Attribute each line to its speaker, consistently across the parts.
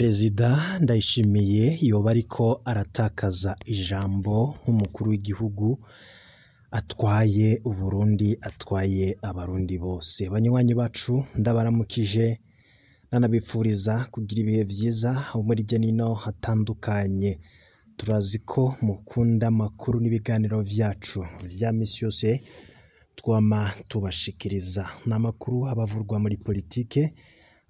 Speaker 1: Perezida Ndayishimiye yoba ariko aratakaza ijambo nk'umukuru w'igihugu atwaye Uburundi, atwaye abarundi bose. Banywanyi bacu ndabaramukije nanabipfuriza kugira ibihe vyiza muri hirya nino hatandukanye. Turazi ko mukunda amakuru n'ibiganiro vyacu vya misi yose twama tubashikiriza. Ni amakuru aba avurwa muri politike,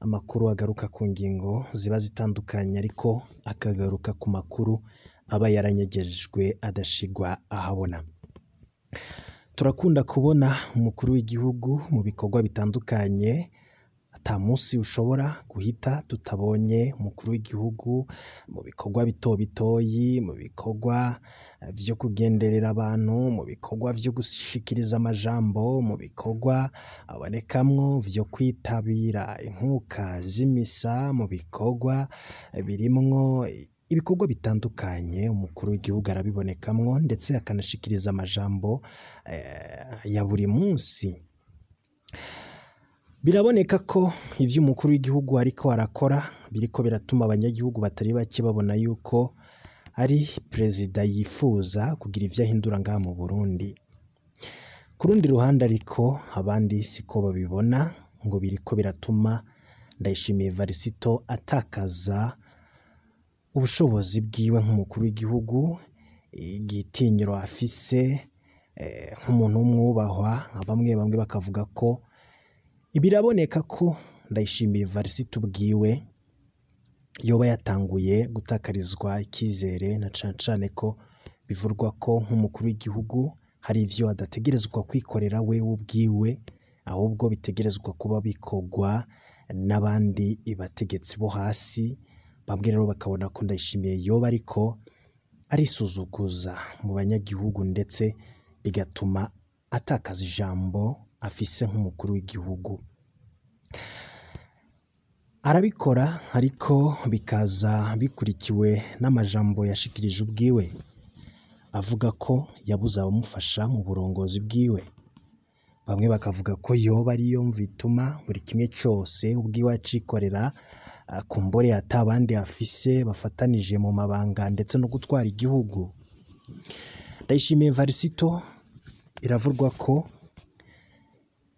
Speaker 1: amakuru agaruka ku ngingo ziba zitandukanye ariko akagaruka ku makuru aba yaranyegejwe adashigwa ahabona. Turakunda kubona umukuru w'igihugu mu bikorwa bitandukanye, ata musi ushobora guhita tutabonye umukuru w'igihugu mu bikorwa bito bitoyi, mu bikorwa vyo kugenderera abantu, mu bikorwa vyo gushikiriza amajambo, mu bikorwa abonekamwo vyo kwitabira inkuka z'imisa, mu bikorwa birimwo ibikorwa bitandukanye umukuru w'igihugu arabibonekamwo ndetse akanashikiriza amajambo ya buri munsi. Biraboneka ko ivyo umukuru w'igihugu ariko arakora biriko biratuma abanyagihugu batari bake babona yuko ari perezida yifuza kugira ivyo ahindura ngaha mu Burundi. Ku rundi ruhande ariko abandi siko babibona, ngo biriko biratuma Ndayishimiye Varisito atakaza ubushobozi bwiwe nk'umukuru w'igihugu, igitinyiro afise nk'umuntu w'umwubahwa, bamwe bamwe bakavuga ko biraboneka ko Ndayishimiye Varisito ubwiwe yoba yatanguye gutakarizwa ikizere, na cane cane ko bivurwa ko nk'umukuru w'igihugu hari ivyo adategerezwa kwikorera wewe ubwiwe, ahubwo bitegerezwa kuba bikorwa n'abandi bategetsi bo hasi. Bamwe rero bakabona ko Ndayishimiye yoba ariko arisuzuguza mu banyagihugu ndetse bigatuma atakaza ijambo afise nk'umukuru w'igihugu. Arabikora ariko bikaza bikurikiwe n'amajambo yashikirije ubwiwe, avuga ko yabuze abamufasha mu burongozi bwiwe. Bamwe bakavuga ko yoba ariyo mvo ituma buri kimwe cose ubwiwe acikorera, kumbure ata bandi afise bafatanije mu mabanga ndetse no gutwara igihugu. Ndayishimiye Varisito biravugwa ko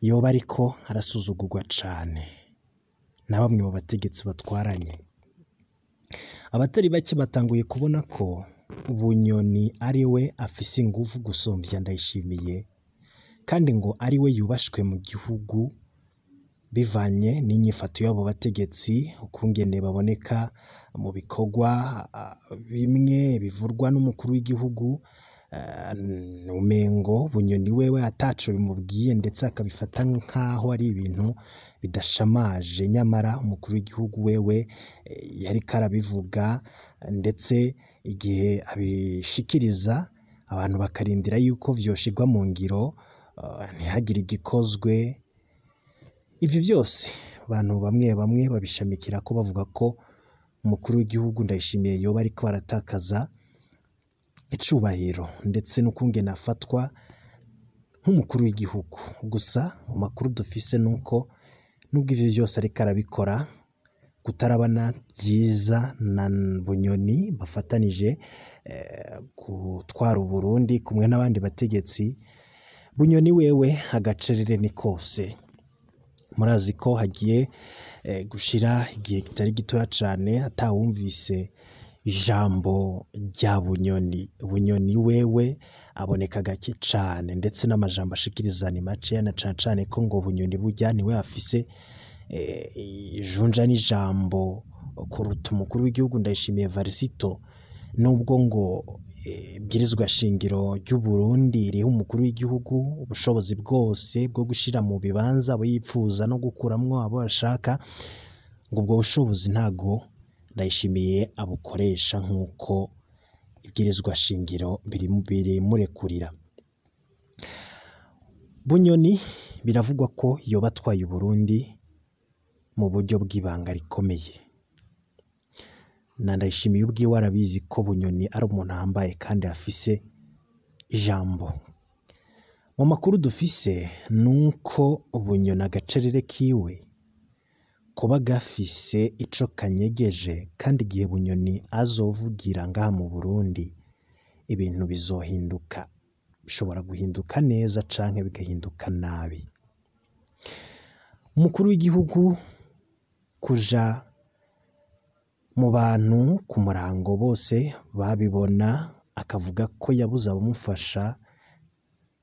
Speaker 1: yoba ariko arasuzugurwa cane na bamwe mu bategetsi batwaranye. Abatari bake batanguye kubona ko Bunyoni ari we afise inguvu gusumvya Ndayishimiye, kandi ngo ari we yubashwe mu gihugu bivanye n'inyifato y'abo bategetsi, ukungene baboneka mu bikorwa bimwe bivurwa n'umukuru w'igihugu. Umengo Bunyoni wewe ataco bimubwiye ndetse akabifata nk'aho ari ibintu bidashamaje, nyamara umukuru w'igihugu wewe yariko arabivuga, ndetse igihe abishikiriza abantu bakarindira yuko vyoshirwa mu ngiro, ntihagire igikozwe. Ivyo vyose abantu bamwe bamwe babishamikirako bavuga ko umukuru w'igihugu Ndayishimiye yoba ariko aratakaza icubahiro ndetse n'ukungene afatwa nk'umukuru w'igihugu. Gusa mu makuru dufise nuko nubwo ivyo vyose ariko arabikora, kutarabana vyiza na Bunyoni bafatanije gutwara Uburundi kumwe n'abandi bategetsi, Bunyoni wewe agacerere ni kose. Murazi ko hagiye gushira igihe kitari gitoya cane atawumvise ijambo rya Bunyoni. Bunyoni wewe aboneka gake cane ndetse n'amajambo ashikiriza ni makeya, na cane cane ko ngo Bunyoni burya niwe afise ijunja n'ijambo kuruta umukuru w'igihugu Ndayishimiye Varisito, nubwo ngo ibwirizwa shingiro ry'Uburundi riha umukuru w'igihugu ubushobozi bwose bwo gushira mu bibanza abo yipfuza no gukuramwo abo ashaka, ngo ubwo bushobozi ntago Ndayishimiye abukoresha nk'uko ibwirizwa shingiro birimurekurira. Bunyoni biravugwa ko yoba atwaye Uburundi mu buryo bw'ibanga rikomeye, na Ndayishimiye ubwiwe arabizi ko Bunyoni ari umuntu ahambaye kandi afise ijambo. Mu makuru dufise nuko Bunyoni agacerere kiwe kuba gafise ico kanyegeje, kandi igihe Bunyoni azovugira ngaha mu Burundi ibintu bizohinduka, bishobora guhinduka neza canke bigahinduka nabi. Umukuru w'igihugu kuja mu bantu ku murango bose babibona, akavuga ko yabuze abamufasha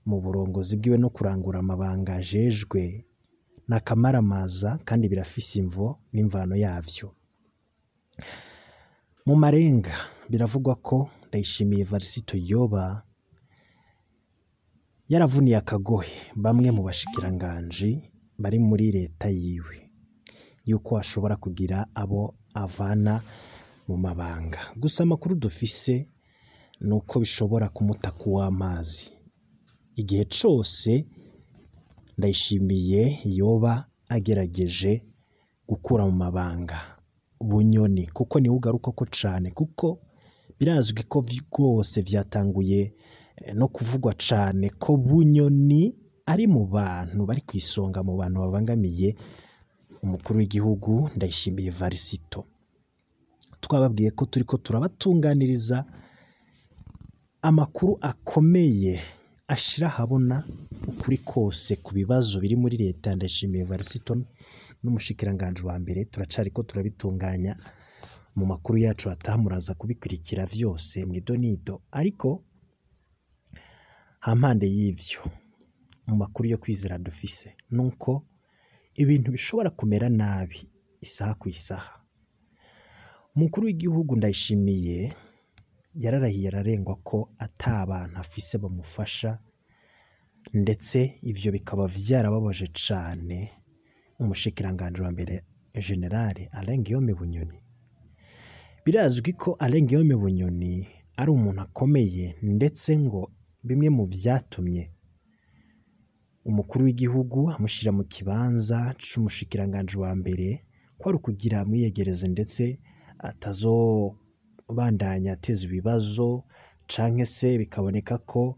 Speaker 1: mu burongozi bwiwe no kurangura amabanga ajejwe, n'akamaramaza kandi birafise imvo n'imvano yavyo. Mu marenga biravugwa ko Ndayishimiye Evariste yoba yaravuniye akagohe bamwe mu bashikiranganji bari muri leta yiwe, yuko ashobora kugira abo avana mu mabanga. Gusa amakuru dufise nuko bishobora kumuta kuw'amazi igihe cose Ndayishimiye yoba agerageje gukura mu mabanga Bunyoni, kuko niwe ugarukako cane, kuko birazwi ko rwose vyatanguye no kuvugwa cane ko Bunyoni ari mu bantu bari kw'isonga mu bantu babangamiye umukuru w'igihugu Ndayishimiye Evariste. Twababwiye ko turiko turabatunganiriza amakuru akomeye ashira ahabona ukuri kose ku bibazo biri muri leta ya Ndayishimiye Evariste n'umushikiranganji wa mbere. Turacariko turabitunganya mu makuru yacu ataha, muraza kubikurikira vyose mw'idonido. Ariko hampande y'ivyo, mu makuru yo kwizera dufise nuko ibintu bishobora kumera nabi isaha ku isaha. Umukuru w'igihugu Ndayishimiye yararahiye ararengwa ko ata bantu afise bamufasha, ndetse ivyo bikaba vyarababaje cane umushikiranganji wa mbere General Alain Guillaume Bunyoni. Birazwi ko Alain Guillaume Bunyoni ari umuntu akomeye, ndetse ngo bimwe mu vyatumye umukuru w'igihugu amushira mu kibanza c'umushikiranganji wa mbere ko ari ukugira amwiyegereze, ndetse atazobandanya ateza ibibazo, canke se bikaboneka ko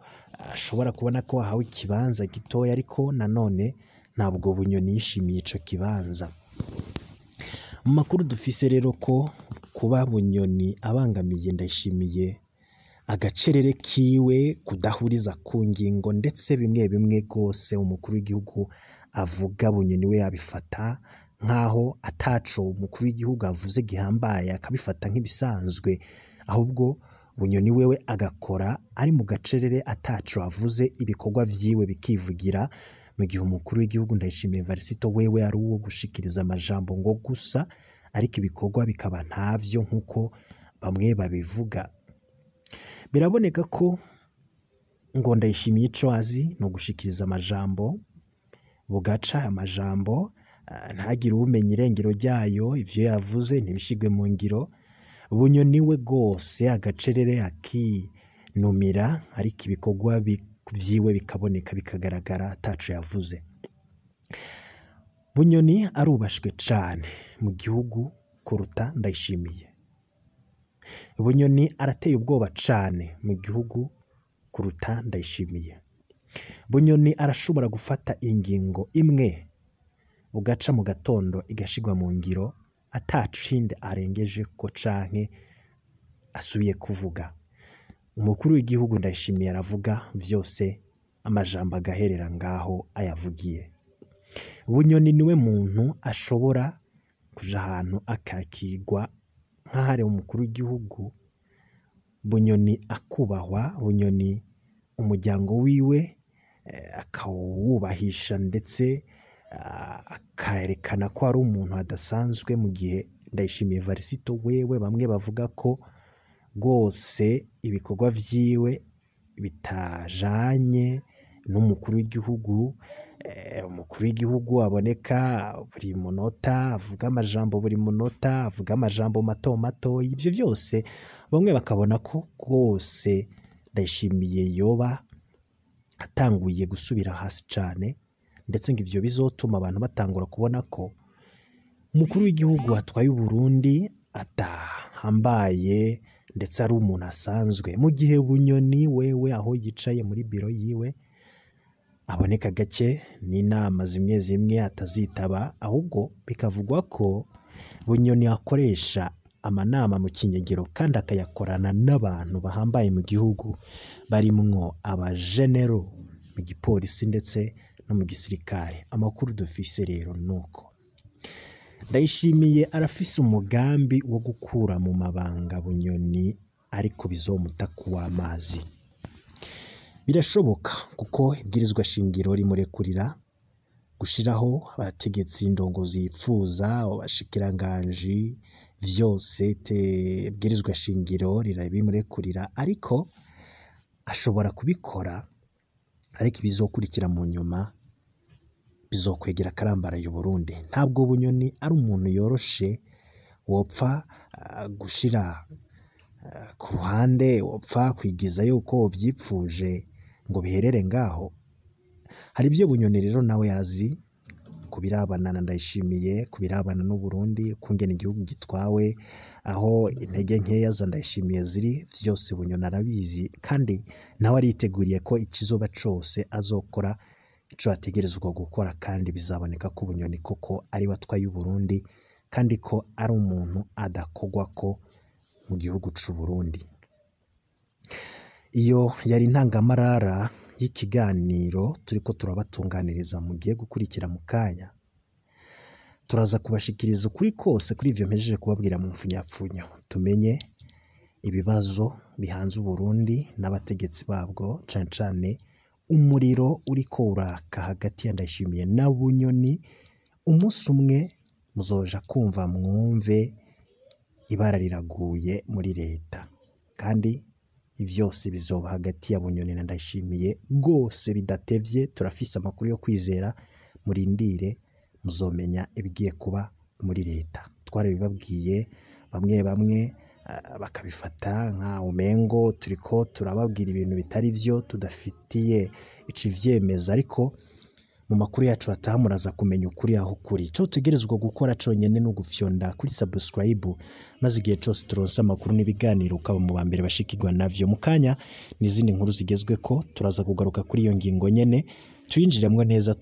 Speaker 1: ashobora kubona ko ahawe ikibanza gitoya, ariko nanone ntabwo Bunyoni yishimiye ico kibanza. Mu makuru dufise rero ko kuba Bunyoni abangamiye Ndayishimiye, agacerere kiwe, kudahuriza ku ngingo, ndetse bimwe bimwe rwose umukuru w'igihugu avuga Bunyoni we yabifata nkaho ataco umukuru w'igihugu avuze gihambaye, akabifata nk'ibisanzwe, ahubwo Bunyoni wewe agakora ari mu gacerere ataco avuze, ibikorwa vyiwe bikivugira, mu gihe umukuru w'igihugu Ndayishimiye Evariste wewe ari uwo gushikiriza amajambo ngo gusa, ariko ibikorwa bikaba ntavyo nkuko bamwe babivuga. Biraboneka ko ngo Ndayishimiye ico azi no gushikiriza amajambo, bugaca amajambo ntagire uwumenya irengero ryayo, ivyo yavuze ntibishigwe mu ngiro. Bunyoni we rwose agacerere akinumira, ariko ibikorwa vyiwe bikaboneka bikagaragara ataco yavuze. Bunyoni arubashwe cane mu gihugu kuruta Ndayishimiye. Bunyoni arateye ubwoba cane mu gihugu kuruta Ndayishimiye. Bunyoni arashobora gufata ingingo imwe bugaca mu gatondo igashigwa mu ngiro, atacinde arengeje ko canke asubiye kuvuga. Umukuru w'igihugu Ndayishimiye aravuga vyose, amajambo agaherera ngaho ayavugiye. Bunyoni niwe muntu ashobora kuja ahantu akakigwa nk'ahari umukuru w'igihugu. Bunyoni akubahwa, Bunyoni umuryango wiwe akawubahisha, ndetse akarekana ko ari umuntu adasanzwe, mu gihe Ndayishimiye Evariste wewe bamwe bavuga ko rwose ibikorwa vyiwe bitajanye n'umukuru w'igihugu. Umukuru w'igihugu aboneka buri munota, avuga amajambo buri munota, avuga amajambo mato mato, ivyo vyose bamwe bakabona ko rwose Ndayishimiye yoba atanguye gusubira hasi cane, ndetse ngo ivyo bizotuma abantu batangura kubona ko umukuru w'igihugu atwaye Uburundi adahambaye, ndetse ari umuntu asanzwe. Mu gihe Bunyoni wewe aho yicaye muri biro yiwe aboneka gake n'inama zimwe zimwe atazitaba, ahubwo bikavugwa ko Bunyoni akoresha amanama mu kinyegero kandi akayakorana n'abantu bahambaye mu gihugu, barimwo abajenero mu gipolisi ndetse no mu gisirikare. Amakuru dufise rero nuko Ndayishimiye arafise umugambi wo gukura mu mabanga Bunyoni, ariko bizomuta kuw'amazi. Birashoboka kuko ibwirizwa shingiro rimurekurira gushiraho abategetsi indongozi yipfuza, abashikiranganji, vyose ibwirizwa shingiro rirabimurekurira, ariko ashobora kubikora, ariko ibizokurikira mu nyuma bizokwegera akarambaraye Uburundi. Ntabwo Bunyoni ari umuntu yoroshe wopfa gushira ku ruhande, wopfa kwigiza yuko uvyipfuje ngo biherere ngaho. Hari ivyo Bunyoni rero nawe yazi ku birabana na Ndayishimiye, ku birabana n'Uburundi, ukungene igihugu gitwawe, aho intege nkeya za Ndayishimiye ziri, vyose Bunyoni arabizi kandi nawe ariteguriye ko ikizoba cose azokora ico ategerezwa gukora, kandi bizaboneka ko Bunyoni koko ari we atwaye Uburundi kandi ko ari umuntu adakogwako mu gihugu c'Uburundi. Iyo yari intangamarara y'ikiganiro turiko turabatunganiriza mugiye gukurikira mu kanya. Turaza kubashikiriza ukuri kose kuri ivyo mpejeje kubabwira mu mfunyapfunyo, tumenye ibibazo bihanze Uburundi n'abategetsi babwo, cane cane umuriro uriko uraka hagati ya Ndayishimiye na Bunyoni. Umunsi umwe muzoja kumva mwumve ibara riraguye muri leta, kandi vyose bizoba hagati ya Bunyoni na Ndayishimiye rwose bidatevye. Turafise amakuru yo kwizera, murindire muzomenya ibigiye kuba muri leta. Twarabibabwiye bamwe bamwe bakabifata nka umengo turiko turababwira ibintu bitari vyo, tudafitiye icivyemeza, ariko mu makuru yacu ataha muraza kumenya ukuri aho kuri. Ico utegerezwa gukora conyene ni ugufyonda kuri subscribe, maze igihe cose turonse amakuru n'ibiganiro ukaba mu ba mbere bashikirwa navyo. Mu kanya n'izindi nkuru zigezweko turaza kugaruka kuri iyo ngingo nyene, tuyinjiremwo neza.